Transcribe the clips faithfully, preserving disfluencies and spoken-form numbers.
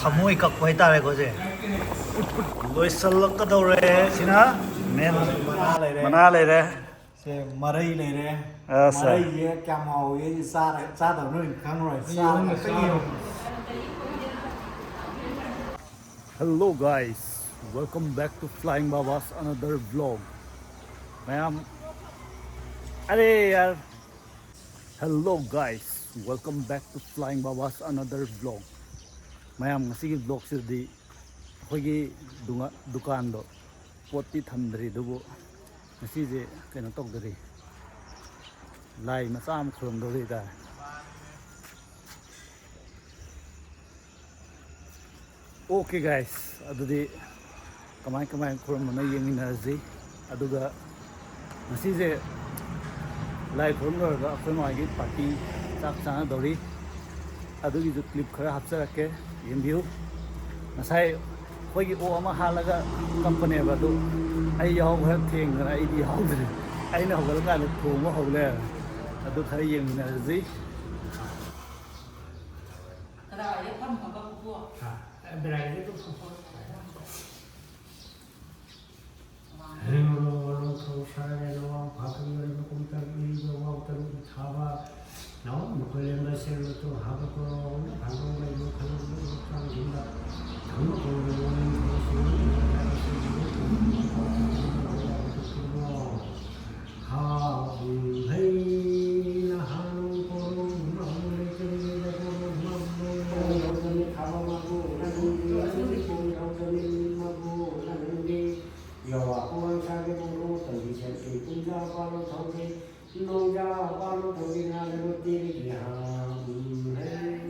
ꯊꯃꯣꯏ ꯀꯛꯄ ꯍꯥꯏꯇꯥꯔꯦꯀꯣ ꯁꯦ꯫ ꯂꯣꯏꯁꯤꯜꯂꯛꯀꯗꯧꯔꯦ꯫ ꯁꯤꯅ ꯃꯦꯟ ꯃꯅꯥ ꯂꯩꯔꯦ꯫ ꯃꯅꯥ ꯂꯩꯔꯦ꯫ ꯁꯦ ꯃꯔꯩ ꯂꯩꯔꯦ꯫ ꯑꯁ꯫ ꯃꯔꯩꯁꯦ ꯀꯌꯥꯝ ꯍꯥꯎꯏ, ꯆꯥꯔ-, ꯆꯥꯗꯕꯅ ꯑꯣꯏꯅ ꯈꯪꯉꯔꯣꯏ꯫ ꯆꯥꯔꯒ ꯑꯝꯇ ꯌꯦꯡꯉꯣ꯫ Hello guys, welcome back to Flying Baba's another vlog. ꯃꯌꯥꯝ, ꯑꯔꯦ ꯌꯥꯔ꯫ Hello guys, welcome back to Flying Baba's another vlog. ꯃꯌꯥꯝ, ꯉꯁꯤꯒꯤ vlogꯁꯤꯗꯤ ꯑꯩꯈꯣꯏꯒꯤ ꯗꯨꯉꯥ-, ꯗꯨꯀꯥꯟꯗꯣ ꯄꯣꯠꯇꯤ ꯊꯝꯗ꯭ꯔꯤ, ꯑꯗꯨꯕꯨ ꯉꯁꯤꯁꯦ ꯀꯩꯅꯣ ꯇꯧꯗꯔꯤ, ꯂꯥꯏ ꯃꯆꯥ ꯑꯃ ꯈꯨꯔꯨꯝꯗꯧꯔꯤ ꯍꯥꯏꯇꯥꯔꯦ꯫ Okay guys, ꯑꯗꯨꯗꯤ ꯀꯃꯥꯏ ꯀꯃꯥꯏ ꯈꯨꯔꯨꯝꯕꯅꯣ ꯌꯦꯡꯃꯤꯟꯅꯔꯁꯤ꯫ ꯑꯗꯨꯒ ꯉꯁꯤꯁꯦ ꯂꯥꯏ ꯈꯨꯔꯨꯝ ꯂꯣꯏꯔꯒ ꯑꯩꯈꯣꯏ ꯃꯥꯒꯤ party ꯆꯥꯛ ꯆꯥꯅꯗꯧꯔꯤ꯫ ꯑꯗꯨꯒꯤꯁꯨ clip ꯈꯔ ꯍꯥꯞꯆꯔꯛꯀꯦ, ꯌꯦꯡꯕꯤꯌꯨ꯫ ꯉꯁꯥꯏ ꯑꯩꯈꯣꯏꯒꯤ ꯑꯣꯛ ꯑꯃ ꯍꯥꯠꯂꯒ ꯀꯞꯄꯅꯦꯕ, ꯑꯗꯨ ꯑꯩ ꯌꯥꯎꯕ ꯈꯔ ꯊꯦꯡꯗꯅ ꯑꯩꯗꯤ ꯌꯥꯎꯗ꯭ꯔꯦ꯫ ꯑꯩꯅ ꯍꯧꯒꯠꯂꯀꯥꯟꯗ ꯊꯣꯡꯕ ꯍꯧ ꯂꯩꯔꯝꯃꯦ꯫ ꯑꯗꯨ ꯈꯔ ꯌꯦꯡꯃꯤꯟꯅꯔꯁꯤ꯫ ꯀꯗꯥꯏꯗ ꯐꯝ ꯐꯝꯕ ꯄꯨꯄꯨ? ꯍꯥ? ꯕꯦꯔꯥꯏꯗ ꯑꯗꯨꯝ ꯐꯝ ꯐꯝ꯫ ꯍꯦꯡꯂꯣ ꯂꯣꯡꯊꯧ ꯁꯥꯔꯦ ꯂꯋꯥꯡ ꯐꯥꯀꯟ ꯂꯩꯕ ꯀꯨꯝꯇꯝ ꯏꯔꯤꯕ ꯋꯥꯎ ꯇꯔꯨꯛ ꯊꯥꯕ ꯅꯥꯎ ꯃꯈꯣꯏ ꯂꯦꯝꯕ ꯁꯦꯜ ꯃꯇꯨ ꯍꯥꯕ ꯀꯣꯔꯣ ꯐꯥꯡꯗꯣꯡ ꯂꯩꯕ ꯈꯜꯂꯨ ꯀꯥꯡꯁꯤꯡꯗ ꯊꯝꯕ ꯀꯣꯔꯣ ꯂꯣꯡꯊꯧ ꯁꯤꯡ ꯍꯥꯎ ꯍꯩ ꯅꯍꯥꯅꯨ ꯀꯣꯔꯣ ꯃꯥꯕꯨ ꯂꯩꯇꯕꯤꯗ ꯀꯣꯔꯣ ꯃꯥꯕꯨ ꯂꯩꯇꯕꯤ ꯊꯥꯕ ꯃꯥꯕꯨ ꯅꯪꯗꯤ ꯀꯣꯔꯣ ꯃꯥꯕꯨ ꯅꯪꯗꯤ ꯌꯧꯋꯥ ꯀꯣꯔꯣ ꯁꯥꯒꯦ ꯀꯣꯔꯣ ꯇꯝꯕꯤ ꯁꯦꯜ ꯁꯤ ꯄꯨꯡꯖꯥ ꯄꯥꯂꯣ ꯊꯧꯒꯦ ꯅꯣꯡꯖꯥ ꯄꯥꯂꯣ ꯊꯧꯒꯦ ꯉꯥ ꯂꯩꯕ ꯇꯤꯔꯤ ꯍꯥ ꯍꯩ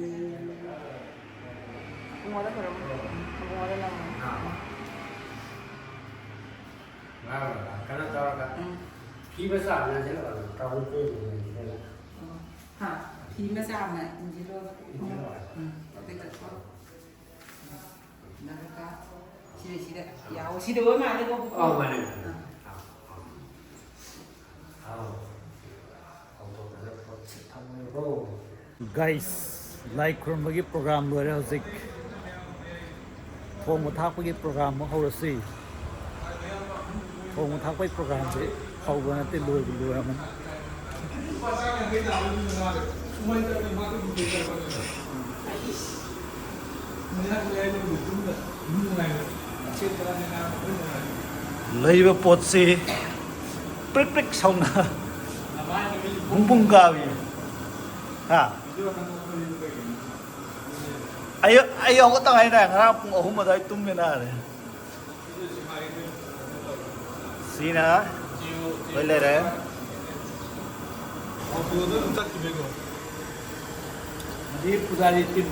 ꯉꯥꯏꯔꯣ, ꯀꯩꯅꯣ ꯇꯧꯔꯒ, ꯎꯝ꯫ ꯐꯤ ꯃꯆꯥ ꯑꯃ ꯂꯩꯁꯤꯜꯂꯛꯑꯣ, ꯇꯥꯃꯣ ꯄꯦꯟꯅ ꯂꯩꯁꯤꯜꯂꯒ꯫ ꯍꯥ? ꯐꯤ ꯃꯆꯥ ꯑꯃ ꯏꯟꯁꯤꯜꯂꯣ꯫ ꯏꯟꯁꯤꯜꯂꯣ꯫ ꯎꯝ, ꯑꯗꯨꯒ ꯀꯣ꯫ ꯅꯪꯒ ꯁꯤꯗ, ꯁꯤꯗ ꯌꯥꯎ-, ꯁꯤꯗ ꯑꯣꯏ ꯃꯥꯜꯂꯦꯀꯣ, ꯄꯨꯄꯨ? ꯑꯧ, ꯃꯥꯅꯦ, ꯃꯥꯅꯦ꯫ ꯑꯥ꯫ ꯑꯧ꯫ ꯑꯧ꯫ ꯍꯧꯗꯣꯛꯅꯔ ꯄꯣꯠꯁꯦ ꯊꯝꯃꯦꯕꯣ꯫ Guys, ꯂꯥꯏ ꯈꯨꯔꯨꯝꯕꯒꯤ ꯄ꯭ꯔꯣꯒ꯭ꯔꯥꯝ ꯂꯣꯏꯔꯦ꯫ ꯍꯧꯖꯤꯛ ꯊꯣꯡꯕ ꯊꯥꯛꯄꯒꯤ ꯄ꯭ꯔꯣꯒ꯭ꯔꯥꯝ ꯑꯃꯨꯛ ꯍꯧꯔꯁꯤ꯫ ꯊꯣꯡꯕ ꯊꯥꯛꯄꯒꯤ ꯄ꯭ꯔꯣꯒ꯭ꯔꯥꯝꯁꯦ ꯍꯧꯕ ꯅꯠꯇꯦ, ꯂꯣꯏꯕꯨ ꯂꯣꯏꯔꯝꯃꯅꯤ꯫ ꯂꯩꯕ ꯄꯣꯠꯁꯤ ꯄ꯭ꯔꯤꯛ ꯄ꯭ꯔꯤꯛ ꯁꯧꯅ ꯕꯨꯡ ꯕꯨꯡ ꯀꯥꯕꯤ꯫ ꯍꯥ? ꯑꯩ, ꯑꯩ ꯍꯧꯒꯠꯇ ꯉꯥꯏꯔꯤ, ꯉꯔꯥꯡ ꯄꯨꯡ ꯑꯍꯨꯝ ꯑꯗꯨꯋꯥꯏ ꯇꯨꯝꯃꯦ ꯅꯥꯔꯦ꯫ ꯁꯤꯅ ꯂꯣꯏ ꯂꯩꯔꯦ꯫ ꯑꯗꯨꯗ ꯑꯗꯨꯝ ꯆꯠꯈꯤꯕꯩꯀꯣ꯫ ꯑꯗꯩ ꯄꯨꯖꯥꯔꯤ ꯇꯤꯝ꯫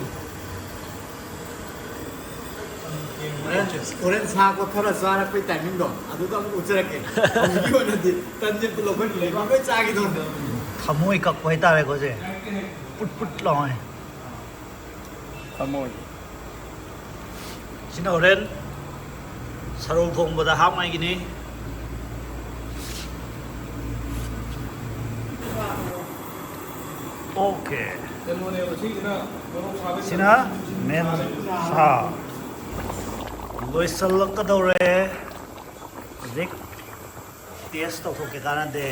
ꯍꯣꯔꯦꯟ, ꯍꯣꯔꯦꯟ ꯁꯥ ꯀꯣꯠꯊꯔ ꯆꯥꯔꯛꯄꯩ ꯇꯥꯏꯃꯤꯡꯗꯣ ꯑꯗꯨꯗ ꯑꯃꯨꯛ ꯎꯠꯆꯔꯛꯀꯦ꯫ ꯍꯧꯖꯤꯛꯀꯤ ꯑꯣꯏꯅꯗꯤ ꯇꯟꯁꯦ ꯄꯨꯂꯞ ꯑꯩꯈꯣꯏ ꯂꯩꯕꯥꯛ ꯂꯣꯏ ꯆꯥꯈꯤꯗꯧꯅꯦ꯫ ꯊꯃꯣꯏ ꯀꯛꯄ ꯍꯥꯏꯇꯥꯔꯦꯀꯣ ꯁꯦ꯫ ꯄꯨꯠ ꯄꯨꯠ ꯂꯥꯎꯉꯩ꯫ ꯊꯃꯣꯏ꯫ ꯁꯤꯅ ꯍꯣꯔꯦꯟ ꯁꯔꯧ ꯊꯣꯡꯕꯗ ꯍꯥꯞꯉꯥꯏꯒꯤꯅꯤ꯫ ꯑꯣꯀꯦ꯫ ꯁꯤꯅ ꯃꯦꯟ ꯁꯥ꯫ ꯂꯣꯏꯁꯤꯜꯂꯛꯀꯗꯧꯔꯦ꯫ ꯍꯧꯖꯤꯛ ꯇꯦꯁ ꯇꯧꯊꯣꯛꯀꯦ ꯀꯥꯟꯅꯗꯦ꯫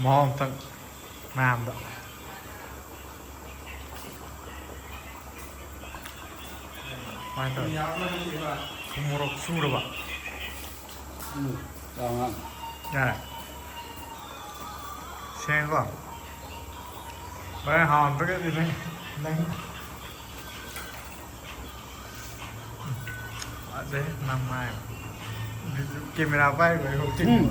ꯃꯍꯥꯎ ꯑꯝꯇꯪ ꯃꯌꯥꯝꯗ꯫ ꯀꯃꯥꯏꯅ ꯇꯧꯔꯤ? ꯊꯨꯝ ꯃꯣꯔꯣꯛ ꯁꯨꯔꯕ? ꯎꯝ, ꯌꯥꯝ ꯉꯥꯡ꯫ ꯌꯥꯔꯦ꯫ ꯁꯦꯡꯉꯦꯀꯣ? ꯍꯣꯔꯦꯟ ꯍꯥꯎꯔꯝꯗ꯭ꯔꯒꯗꯤ ꯅꯪ, ꯅꯪ ꯐꯖꯩ ꯅꯃꯥꯏ꯫ ꯀꯦꯃꯦꯔꯥ ꯄꯥꯏꯔꯤꯕ ꯑꯩꯕꯨ ꯎꯝ꯫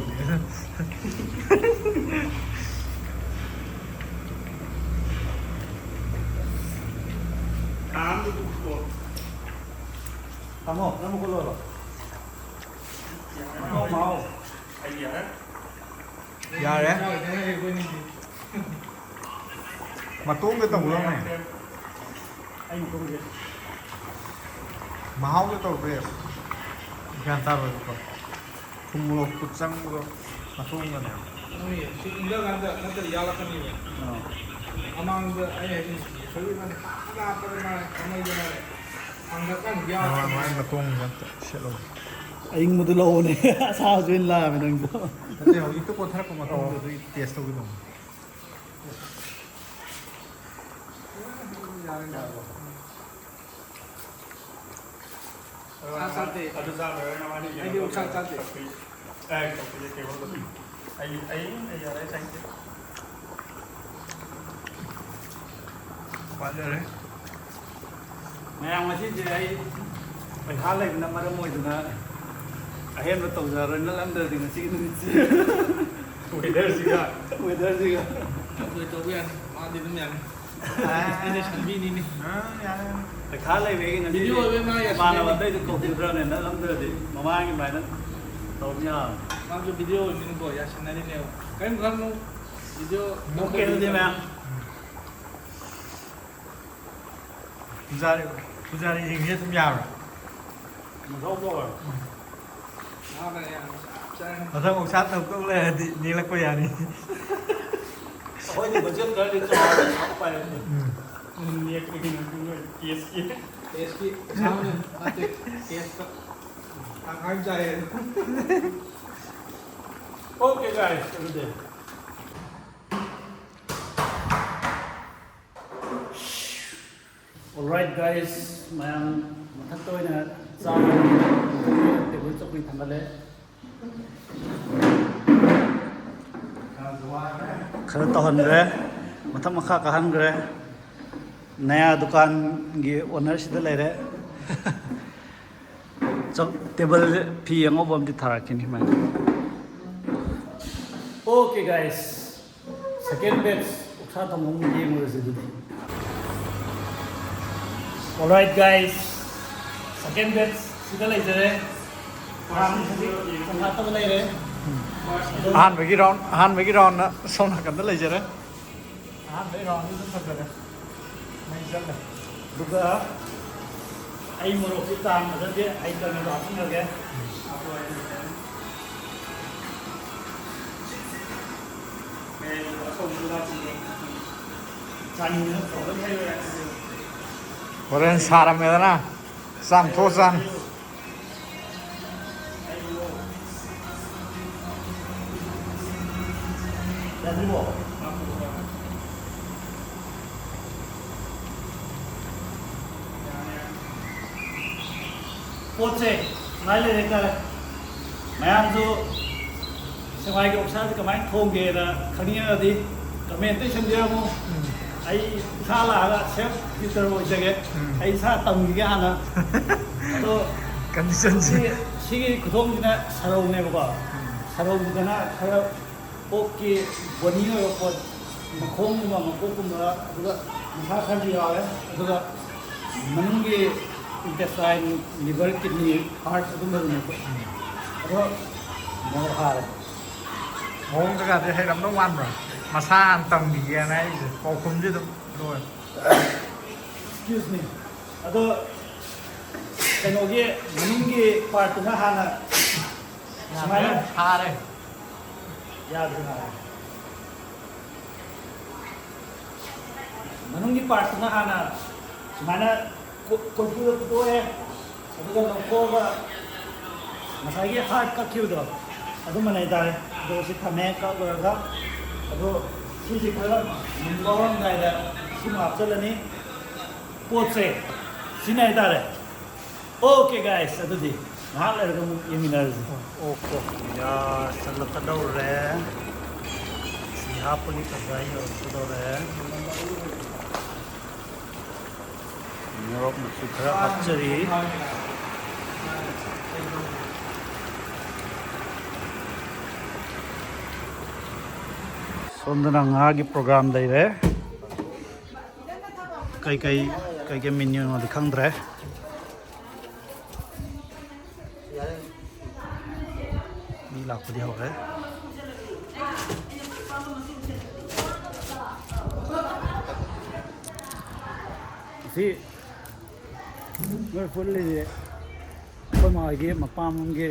ꯇꯥꯃꯣ, ꯅꯪ ꯃꯈꯨꯠ ꯂꯣꯏꯔꯣ꯫ ꯃꯍꯥꯎ, ꯃꯍꯥꯎ꯫ ꯌꯥꯔꯦ꯫ ꯃꯇꯣꯡꯗ ꯇꯧꯒꯗꯕꯅꯦ꯫ ꯑꯩ ꯃꯇꯣꯡꯁꯦ ꯃꯍꯥꯎꯗ ꯇꯧꯗꯦ꯫ ꯒ꯭ꯌꯥꯟ ꯇꯥꯔꯣꯏꯕꯀꯣ꯫ ꯊꯨꯝ ꯃꯣꯔꯣꯛꯇꯨ ꯆꯪꯕꯗꯣ ꯃꯇꯣꯡꯗꯅꯦ꯫ ꯃꯣꯏ ꯁꯤ ꯏꯪꯊꯀꯥꯟꯗ ꯅꯠꯇ꯭ꯔꯗꯤ ꯌꯥꯛꯂꯛꯀꯅꯤꯕ꯫ ꯑꯥ꯫ ꯃꯃꯥꯡꯗ ꯑꯩ ꯍꯥꯏꯗꯤ ꯁꯣꯏꯕ ꯃꯥꯅꯦ, ꯂꯥꯛꯄꯗ ꯃꯥꯅꯦ, ꯀꯃꯩꯗ ꯃꯥꯅꯦ, ꯍꯪꯒꯠꯀꯥꯟꯗ ꯌꯥꯎꯔꯦ꯫ ꯃꯃꯥꯡ ꯃꯇꯣꯡ ꯑꯝꯇ ꯁꯦꯠꯂꯧꯒꯦ꯫ ꯑꯏꯪꯕꯗꯨ ꯂꯧꯑꯣꯅꯦ꯫ ꯑꯁꯥꯕꯁꯨ ꯑꯣꯏꯅ ꯂꯥꯛꯑꯃꯦ ꯅꯪꯁꯨ꯫ ꯅꯠꯇꯦ, ꯍꯧꯖꯤꯛꯇ ꯀꯣꯊꯔꯛꯄ ꯃꯇꯨꯡꯗ ꯑꯣ꯫ ꯑꯗꯨꯒꯤ ꯇꯦꯁ ꯇꯧꯒꯦ ꯇꯧꯕꯅꯤ꯫ ꯁꯥ ꯆꯥꯗꯦ꯫ ꯑꯗꯨ ꯆꯥꯔꯣꯏ, ꯅꯕꯥꯅꯤ ꯑꯩꯗꯤ ꯑꯣꯛꯁꯥ ꯆꯥꯗꯦ꯫ ꯑꯦ, ꯀꯩꯅꯣ, ꯑꯩ, ꯑꯩ, ꯑꯩ ꯌꯥꯔꯦ, ꯆꯥꯅꯤꯡꯗꯦ꯫ ꯋꯥꯖꯔꯦ꯫ ꯃꯌꯥꯝ, ꯉꯁꯤꯁꯦ ꯑꯩ ꯄꯩꯈꯥ ꯂꯩꯕꯅ ꯃꯔꯝ ꯑꯣꯏꯗꯨꯅ ꯑꯍꯦꯟꯕ ꯇꯧꯖꯔꯔꯣꯏ, ꯅꯠꯂꯝꯗ꯭ꯔꯗꯤ ꯉꯁꯤꯒꯤ ꯅꯨꯃꯤꯠꯁꯦ꯫ Weatherꯁꯤꯒ꯫ Weatherꯁꯤꯒ꯫ ꯑꯩꯈꯣꯏ ꯇꯧꯕ ꯌꯥꯅꯤ, ꯃꯥꯗꯤ ꯑꯗꯨꯝ ꯌꯥꯅꯤ꯫ ꯑꯩꯅ ꯁꯟꯕꯤꯅꯤꯅꯦ꯫ ꯑ, ꯌꯥꯔꯦ, ꯌꯥꯔꯦ꯫ ꯄꯩꯈꯥ ꯂꯩꯕꯒꯤ ꯉꯁꯤꯗꯤ video ꯑꯣꯏꯕꯩ ꯃꯥ ꯌꯥꯁꯟꯅꯩꯅꯦ꯫ ꯏꯃꯥꯟꯅꯕ ꯑꯇꯩꯗꯤ ꯀꯧꯈꯤꯗ꯭ꯔꯅꯦ, ꯅꯠꯂꯝꯗ꯭ꯔꯗꯤ ꯃꯃꯥꯡꯒꯤ ꯑꯗꯨꯃꯥꯏꯅ ꯇꯧꯅꯤ ꯌꯥꯔꯣꯏ꯫ ꯃꯥꯁꯨ video ꯑꯣꯏꯕꯅꯤꯅꯀꯣ, ꯌꯥꯁꯟꯅꯔꯤꯅꯦꯕ꯫ ꯀꯔꯤꯝ ꯈꯜꯂꯨꯅꯨ, video ꯑꯣꯀꯦ, ꯑꯗꯨꯗꯤ ꯃꯌꯥꯝ꯫ ꯄꯨꯖꯥꯔꯤ, ꯄꯨꯖꯥꯔꯤꯁꯤꯡꯁꯦ ꯑꯗꯨꯝ ꯌꯥꯕ꯭ꯔꯥ? ꯃꯊꯧ ꯇꯧꯔꯣ꯫ ꯎꯝ꯫ ꯃꯥꯅ ꯌꯥꯝ ꯆꯞ ꯆꯥꯏ꯫ ꯃꯊꯪ ꯑꯣꯛꯁꯥ ꯇꯧ ꯇꯧ ꯂꯩꯔꯗꯤ ꯅꯦꯛꯂꯛꯄ ꯌꯥꯅꯤ꯫ ꯑꯩꯈꯣꯏꯗꯤ budget ꯈꯔꯗꯤ ꯆꯥꯎꯔꯦ, ꯄꯩꯁꯥ ꯎꯄꯥꯏ ꯂꯩꯇꯦ꯫ ꯎꯝ꯫ ꯎꯝ, ꯅꯦꯛꯄꯒꯤ ꯅꯪ ꯇꯦꯁꯀꯤ꯫ ꯇꯦꯁꯀꯤ ꯄꯩꯁꯥ ꯑꯣꯏꯅ ꯅꯠꯇꯦ, ꯇꯦꯁꯇ꯫ ꯇꯪꯈꯥꯏ ꯑꯃ ꯆꯥꯏꯌꯦ꯫ Okay, guys, ꯑꯗꯨꯗꯤ꯫ Alright, guys, ꯃꯌꯥꯝ ꯃꯊꯛꯇ ꯑꯣꯏꯅ ꯆꯥꯕ ꯇꯦꯕꯜ ꯆꯧꯀ꯭ꯔꯤ ꯊꯥꯡꯒꯠꯂꯦ꯫ ꯈꯔ ꯇꯧꯍꯟꯈ꯭ꯔꯦ, ꯃꯊꯛ ꯃꯈꯥ ꯀꯥꯍꯟꯈ꯭ꯔꯦ꯫ ꯅꯌꯥ ꯗꯨꯀꯥꯟꯒꯤ owner ꯁꯤꯗ ꯂꯩꯔꯦ꯫ ꯆꯧ-, ꯇꯦꯕꯜꯁꯦ ꯐꯤ ꯑꯉꯧꯕ ꯑꯃꯗꯤ ꯊꯥꯔꯛꯈꯤꯅꯤ ꯃꯥꯏ꯫ Okay, guys, second batch ꯑꯣꯛꯁꯥ ꯊꯣꯡꯕ ꯑꯃꯨꯛ ꯌꯦꯡꯉꯨꯔꯁꯤ ꯑꯗꯨꯗꯤ꯫ Alright, guys, second batch ꯁꯤꯗ ꯂꯩꯖꯔꯦ꯫ ꯍꯥꯟꯅ ꯍꯧꯖꯤꯛ ꯁꯣꯝ ꯅꯥꯀꯟꯗ ꯂꯩꯔꯦ꯫ ꯑꯍꯥꯟꯕꯒꯤ round, ꯑꯍꯥꯟꯕꯒꯤ round ꯅ ꯁꯣꯝ ꯅꯥꯀꯟꯗ ꯂꯩꯖꯔꯦ꯫ ꯑꯍꯥꯟꯕꯒꯤ round ꯗꯤ ꯑꯗꯨꯝ ꯐꯖꯔꯦ꯫ ꯃꯩ ꯆꯠꯂꯦ꯫ ꯑꯗꯨꯒ ꯑꯩ ꯃꯣꯔꯣꯛꯁꯤ ꯆꯥꯡ ꯐꯖꯗꯦ, ꯍꯩꯇꯅ ꯍꯥꯞꯆꯤꯟꯈ꯭ꯔꯒꯦ꯫ ꯃꯌꯥꯏꯗ ꯑꯁꯧꯕꯗꯨ ꯍꯥꯞꯆꯤꯟꯈ꯭ꯔꯣ꯫ ꯍꯣꯔꯦꯟ ꯁꯥꯔꯝꯃꯦꯗꯅ ꯆꯥꯝꯊꯣꯛꯑ ꯆꯥꯅꯤ꯫ ꯄꯣꯠꯁꯦ ꯁꯨꯃꯥꯏꯅ ꯂꯩꯔꯦ ꯍꯥꯏꯇꯥꯔꯦ꯫ ꯃꯌꯥꯝꯁꯨ ꯁꯦꯛꯃꯥꯏꯒꯤ ꯑꯣꯛꯁꯥꯁꯦ ꯀꯃꯥꯏꯅ ꯊꯣꯡꯒꯦꯅ ꯈꯪꯅꯤꯡꯉꯒꯗꯤ comment ꯇ ꯏꯁꯟꯕꯤꯔꯝꯃꯨ꯫ ꯎꯝ꯫ ꯑꯩ ꯏꯁꯥ ꯂꯥꯛꯑꯒ self tutor ꯑꯣꯏꯖꯒꯦ꯫ ꯎꯝ꯫ ꯑꯩ ꯏꯁꯥ ꯇꯝꯈꯤꯒꯦ ꯍꯥꯟꯅ꯫ ꯑꯗꯣ condition ꯁꯦ꯫ ꯁꯤ, ꯁꯤꯒꯤ ꯈꯨꯊꯣꯡꯁꯤꯅ ꯁꯔꯧꯅꯦꯕꯀꯣ꯫ ꯎꯝ꯫ ꯁꯔꯧꯁꯤꯗꯅ ꯈꯔ ꯑꯣꯛꯀꯤ bony ꯑꯣꯏꯕ ꯄꯣꯠ, ꯃꯈꯣꯡꯒꯨꯝꯕ, ꯃꯀꯣꯛꯀꯨꯝꯕ, ꯑꯗꯨꯒ ꯃꯁꯥ ꯈꯔꯁꯨ ꯌꯥꯎꯋꯦ꯫ ꯑꯗꯨꯒ ꯃꯅꯨꯡꯒꯤ intestine, liver, kidney, heart ꯑꯗꯨꯝꯕꯗꯨꯅꯦꯕ꯫ ꯑꯗꯣ ꯃꯣꯔꯣꯛ ꯍꯥꯔꯦ꯫ ꯃꯑꯣꯡ ꯀꯩꯀꯥꯗꯤ ꯍꯩꯔꯝꯗꯧ ꯃꯥꯟꯕ꯭ꯔꯥ? ꯃꯁꯥ ꯍꯥꯟꯅ ꯇꯝꯈꯤꯒꯦꯅ ꯍꯥꯏꯔꯤꯁꯦ ꯄꯥꯎꯈꯨꯝꯁꯦ ꯑꯗꯨꯝ ꯂꯣꯏꯔꯦ꯫ Excuse me꯫ ꯑꯗꯣ ꯀꯩꯅꯣꯒꯤ ꯃꯅꯨꯡꯒꯤ part ꯇꯨꯅ ꯍꯥꯟꯅ ꯁꯨꯃꯥꯏꯅ ꯍꯥꯔꯦ꯫ ꯌꯥꯗ꯭ꯔꯦ ꯍꯥꯔꯦ꯫ ꯃꯅꯨꯡꯒꯤ part ꯇꯨꯅ ꯍꯥꯟꯅ ꯁꯨꯃꯥꯏꯅ ꯀꯣ-, ꯀꯣꯔꯐꯨꯗ ꯐꯨꯠꯇꯣꯛꯑꯦ꯫ ꯑꯗꯨꯒ ꯂꯧꯊꯣꯛꯑꯒ ꯉꯁꯥꯏꯒꯤ heart ꯀꯛꯈꯤꯕꯗꯣ ꯑꯗꯨ ꯃꯥꯟꯅꯩ ꯇꯥꯔꯦ꯫ ꯑꯗꯣ ꯁꯤ ꯊꯝꯃꯦ ꯀꯛꯂꯨꯔꯒ꯫ ꯑꯗꯣ ꯁꯤꯁꯦ ꯈꯔ ꯃꯨꯟꯕ ꯍꯧꯔꯝꯗꯥꯏꯗ ꯁꯤꯃ ꯍꯥꯞꯆꯤꯜꯂꯅꯤ꯫ ꯄꯣꯠꯁꯦ ꯁꯤꯅ ꯍꯥꯏꯇꯥꯔꯦ꯫ Okay guys, ꯑꯗꯨꯗꯤ ꯉꯥꯏꯍꯥꯛ ꯂꯩꯔꯒ ꯑꯃꯨꯛ ꯌꯦꯡꯃꯤꯟꯅꯔꯁꯤ꯫ ꯑꯣꯀꯦ꯫ ꯌꯥ, ꯆꯠꯂꯛꯀꯗꯧꯔꯦ꯫ ꯁꯤ ꯍꯥꯞꯄꯒꯤ ꯇꯟꯖꯥ ꯌꯧꯔꯛꯀꯗꯧꯔꯦ꯫ ꯃꯣꯔꯣꯛ ꯃꯆꯨ ꯈꯔ ꯍꯥꯞꯆꯔꯤ꯫ ꯁꯣꯝꯗꯅ ꯉꯥꯒꯤ program ꯂꯩꯔꯦ꯫ ꯀꯩꯀꯩ, ꯀꯩꯀꯩ menu ꯅꯣꯗꯤ ꯈꯪꯗ꯭ꯔꯦ꯫ ꯃꯤ ꯂꯥꯛꯄꯗꯤ ꯍꯧꯔꯦ꯫ ꯑꯁꯤ ꯅꯣꯏ ꯄꯨꯜꯂꯤꯁꯦ ꯑꯩꯈꯣꯏ ꯃꯥꯒꯤ ꯃꯄꯥꯝꯒꯤ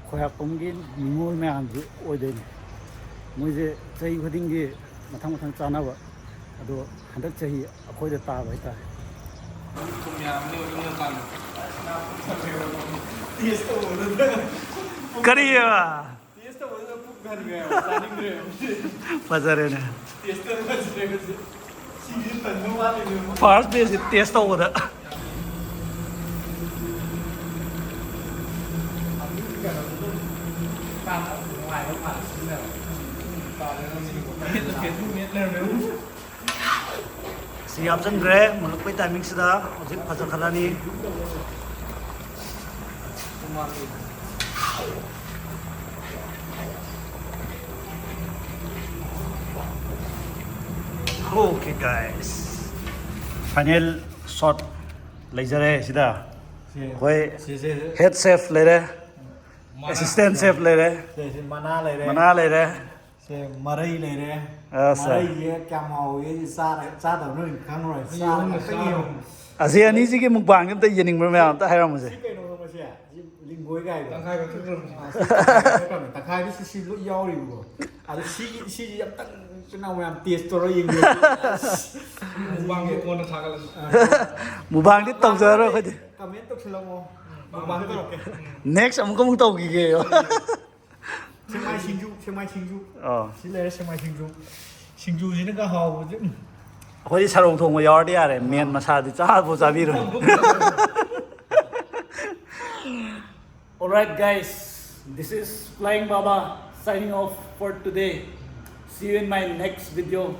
ꯈꯣꯏꯔꯥꯛꯄꯝꯒꯤ ꯅꯤꯉꯣꯜ ꯃꯌꯥꯝꯁꯨ ꯑꯣꯏꯗꯣꯏꯅꯤ꯫ ꯃꯣꯏꯁꯦ ꯆꯍꯤ ꯈꯨꯗꯤꯡꯒꯤ ꯃꯊꯪ ꯃꯊꯪ ꯆꯥꯅꯕ ꯑꯗꯣ ꯍꯟꯗꯛ ꯆꯍꯤ ꯑꯩꯈꯣꯏꯗ ꯇꯥꯕ ꯍꯥꯏꯇꯥꯔꯦ꯫ ꯀꯔꯤꯑꯕ? ꯐꯖꯔꯦꯅꯦ꯫ ꯐꯥꯔꯁ ꯕꯦꯁꯁꯤ ꯇꯦꯁ ꯇꯧꯕꯗ꯫ ꯁꯤ ꯍꯥꯞꯆꯤꯟꯈ꯭ꯔꯦ꯫ ꯃꯨꯜꯂꯛꯄꯩ ꯇꯥꯏꯃꯤꯡꯁꯤꯗ ꯍꯧꯖꯤꯛ ꯐꯖꯈꯠꯂꯅꯤ꯫ Okay guys, final shot ꯂꯩꯖꯔꯦ ꯁꯤꯗ꯫ ꯑꯩꯈꯣꯏ head chef ꯂꯩꯔꯦ, assistant chef ꯂꯩꯔꯦ, ꯃꯅꯥ ꯂꯩꯔꯦ, ꯃꯅꯥ ꯂꯩꯔꯦ꯫ ꯁꯦ ꯃꯔꯩ ꯂꯩꯔꯦ꯫ ꯑꯁ꯫ ꯃꯔꯩꯁꯦ ꯀꯌꯥꯝ ꯍꯥꯎꯏ ꯆꯥꯗꯕ ꯅꯣꯏ ꯈꯪꯉꯔꯣꯏ꯫ ꯆꯥꯔꯒ ꯑꯝꯇ ꯌꯦꯡꯉꯨ꯫ ꯑꯁꯤ ꯑꯅꯤꯁꯤꯒꯤ ꯃꯨꯛꯕꯥꯡꯁꯦ ꯑꯝꯇ ꯌꯦꯡꯅꯤꯡꯕ꯭ꯔ ꯃꯌꯥꯝ ꯑꯝꯇ ꯍꯥꯏꯔꯝꯃꯨꯁꯦ꯫ ꯁꯤ ꯀꯩꯅꯣ ꯈꯪꯕ꯭ꯔ ꯁꯦ? ꯁꯤ ꯂꯤꯡꯒꯣꯏ ꯀꯥꯏꯗꯣ꯫ ꯇꯪꯈꯥꯏ ꯀꯛꯊꯠꯈ꯭ꯔꯕꯅꯤ꯫ ꯑꯁ, ꯇꯪꯈꯥꯏ ꯀꯛꯊꯠꯈ꯭ꯔꯕꯅꯤ꯫ ꯇꯪꯈꯥꯏꯗꯤ ꯁꯤ, ꯁꯤ ꯂꯣꯏ ꯌꯥꯎꯔꯤꯕꯀꯣ꯫ ꯑꯗꯣ ꯁꯤꯒꯤ, ꯁꯤꯁꯤ ꯑꯝꯇꯪ ꯏꯆꯤꯟ ꯏꯅꯥꯎ ꯃꯌꯥꯝ taste ꯇꯧꯔ ꯌꯦꯡꯒꯦ꯫ ꯃꯨꯛꯕꯥꯡꯒꯤ ꯀꯣꯟꯅ ꯊꯥꯒꯠꯂꯁꯤ꯫ ꯃꯨꯛꯕꯥꯡꯗꯤ ꯇꯧꯖꯔꯔꯣꯏ ꯑꯩꯈꯣꯏꯗꯤ꯫ Comment ꯇꯧꯁꯤꯜꯂꯝꯃꯣ꯫ ꯃꯨꯛꯕꯥꯡ ꯇꯧꯔꯛꯀꯦ꯫ Next ꯑꯃꯨꯛꯀ ꯑꯃꯨꯛ ꯇꯧꯈꯤꯒꯦ꯫ ꯁꯦꯛꯃꯥꯏ ꯁꯤꯡꯖꯨ, ꯁꯦꯛꯃꯥꯏ ꯁꯤꯡꯖꯨ꯫ ꯑꯥ꯫ ꯁꯤ ꯂꯩꯔꯦ ꯁꯦꯛꯃꯥꯏ ꯁꯤꯡꯖꯨ꯫ ꯁꯤꯡꯖꯨꯁꯤꯅꯒ ꯍꯥꯎꯕꯁꯦ꯫ ꯎꯝ꯫ ꯑꯩꯈꯣꯏꯗꯤ ꯁꯔꯧ ꯊꯣꯡꯕ ꯌꯥꯎꯔꯗꯤ ꯌꯥꯔꯦ꯫ ꯃꯦꯟ ꯃꯁꯥꯗꯤ ꯆꯥꯕꯨ ꯆꯥꯕꯤꯔꯣꯏ꯫ Alright guys, this is Flying Baba signing off for today. See you in my next video.